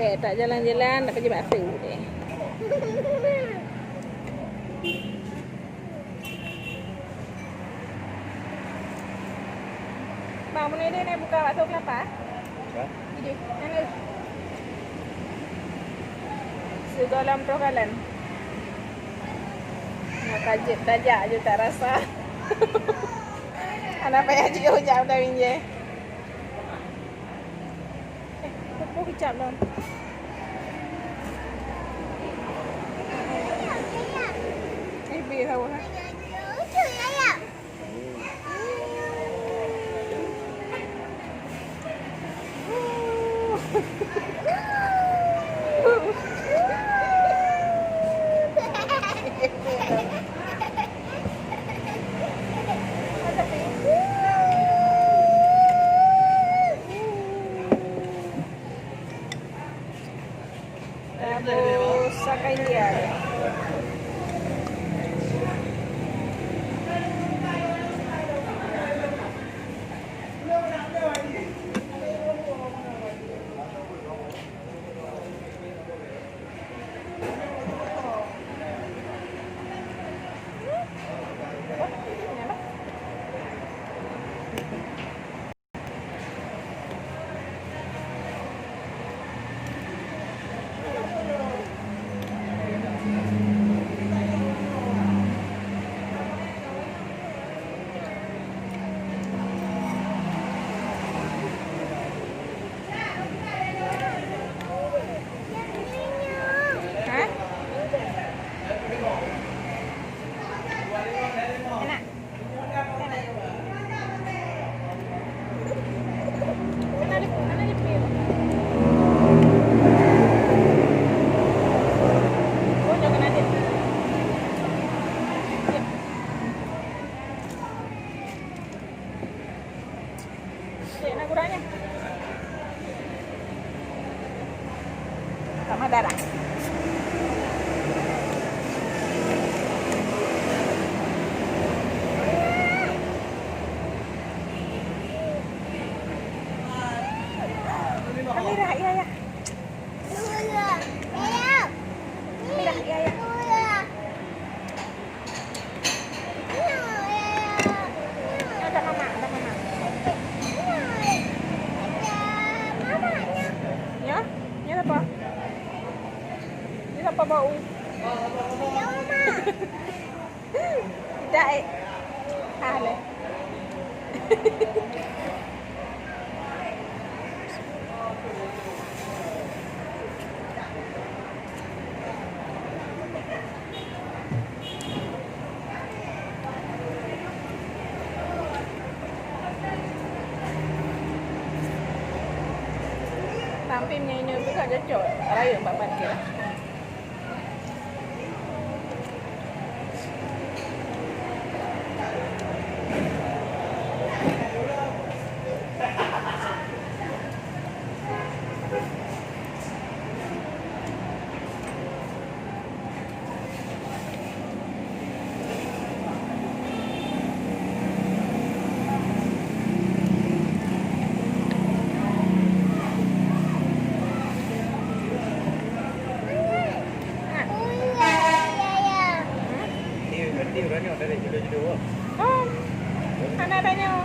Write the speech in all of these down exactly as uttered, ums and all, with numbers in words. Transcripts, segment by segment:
Eh, tak jalan-jalan, nak pergi bak su deh. Bang, bunoe ni, ni buka bakso kelapa? Hah? Ini, ini. Sigohlom troh kalon. Nak tajak, tajak je tak rasa. Anak payah jiôh jak udah minjai. Eh, pupuk kicap dong. Eh, bih hawa. Rabu Sakaindia. Hah? Enak. Cek, nak guranya. Tak madarah. Amirah, ya, ya. Amirah, ya, ya. Ada mama, ada mama. Ya? Ya apa? Ya apa bau? Tidak, eh. Ah, leh. Tapi meunyoe inong tu ka cocok, rayeuk bak parkir. Oh, hana tanya.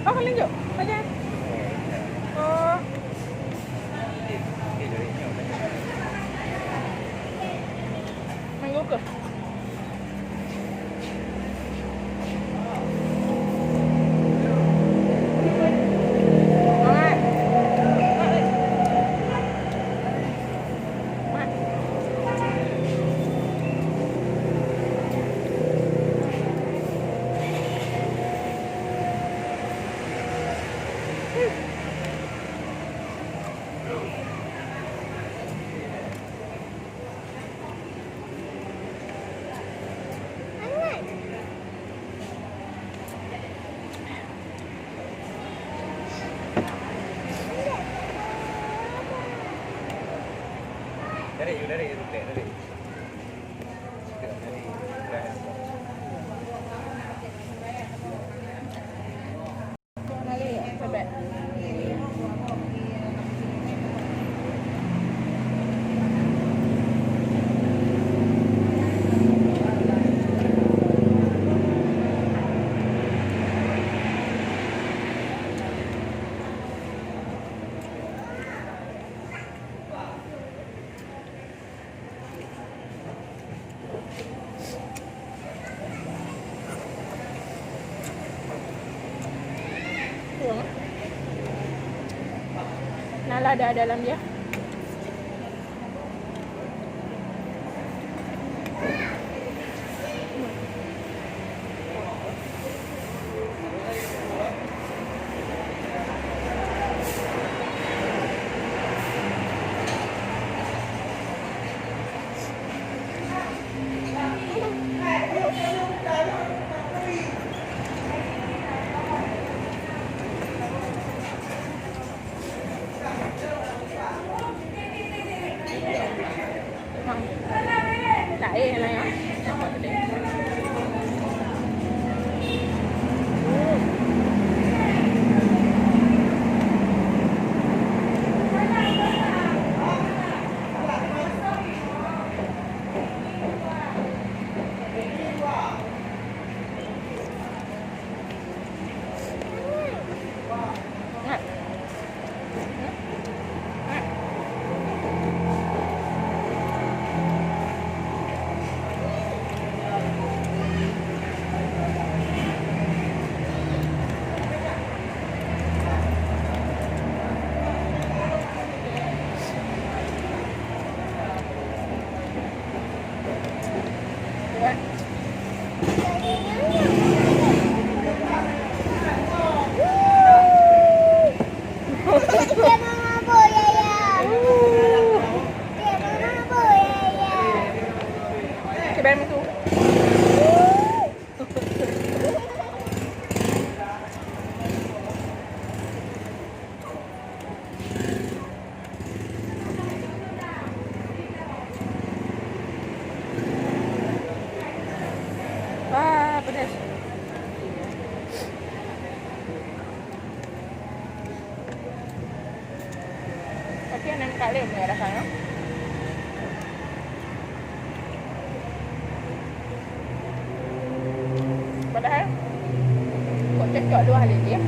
Oh, lanjut. Aja. Oh. Minggu ke? Dari, dari, dari, dari. Na lada dalam dia. Wah, pedas. Tapi yang nampak lem ya rasanya. Padahal kok cocok dua hari je.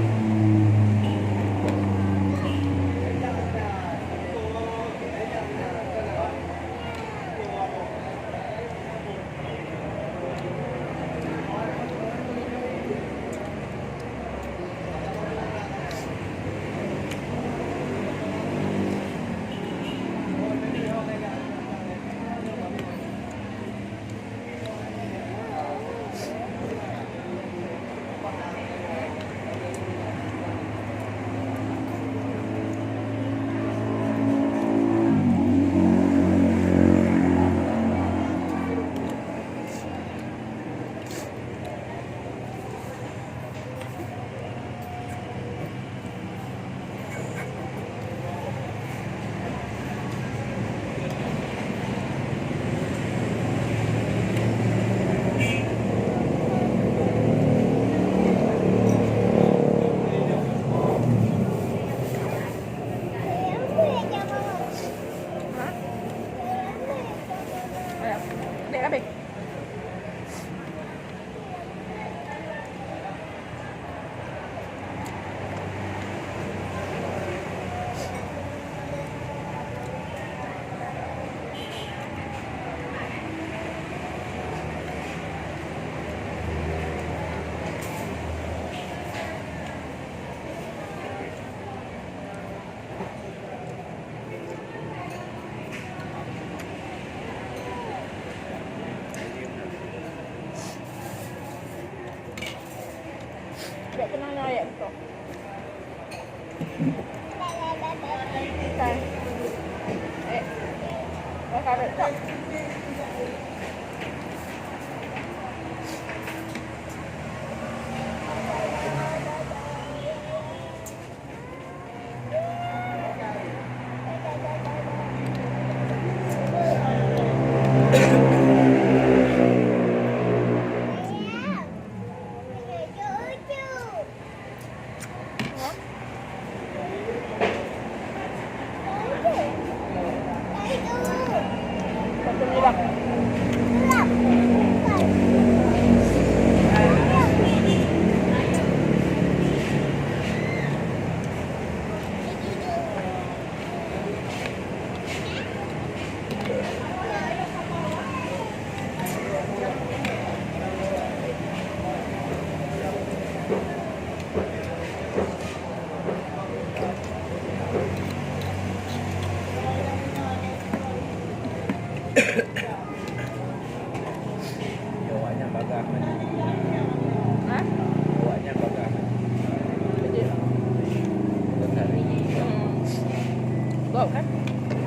Kan?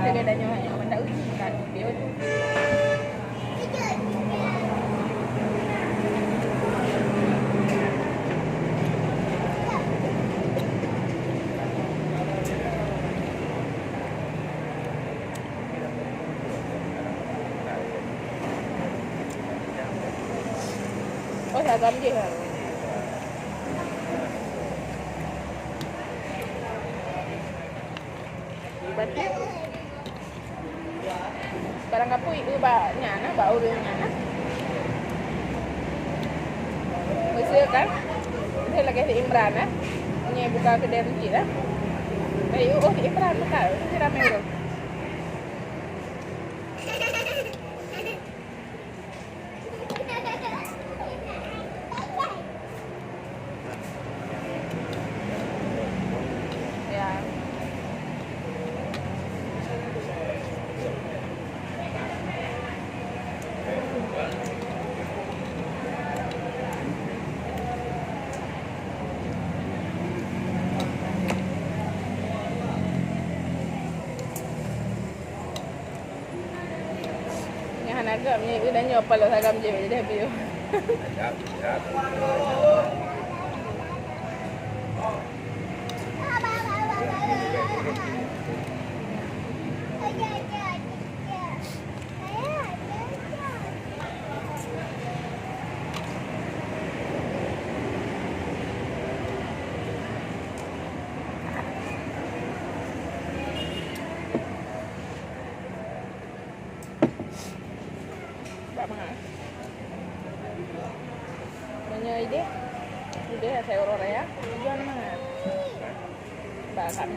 Lagèe tanyoe, nyoe mantap uji kan. Dia tu. Oh, sagam jih lah. Berarti barang kapui eu bak nyan na, bak ureueng nyan na. Meuseu kan? Meuseu lagèe si Imran na. Nyoe buka keudè meucit na. Bèk eu, oh, si Imran buka, si ramè ureueng. Ya. Nyan hana gèt, meunyoe dan nyoe paloe sagam jih jadi habéh. Bak mangat. Meunyoe idéh, idéh asai uroe raya, tujuan mangat. Bak kami.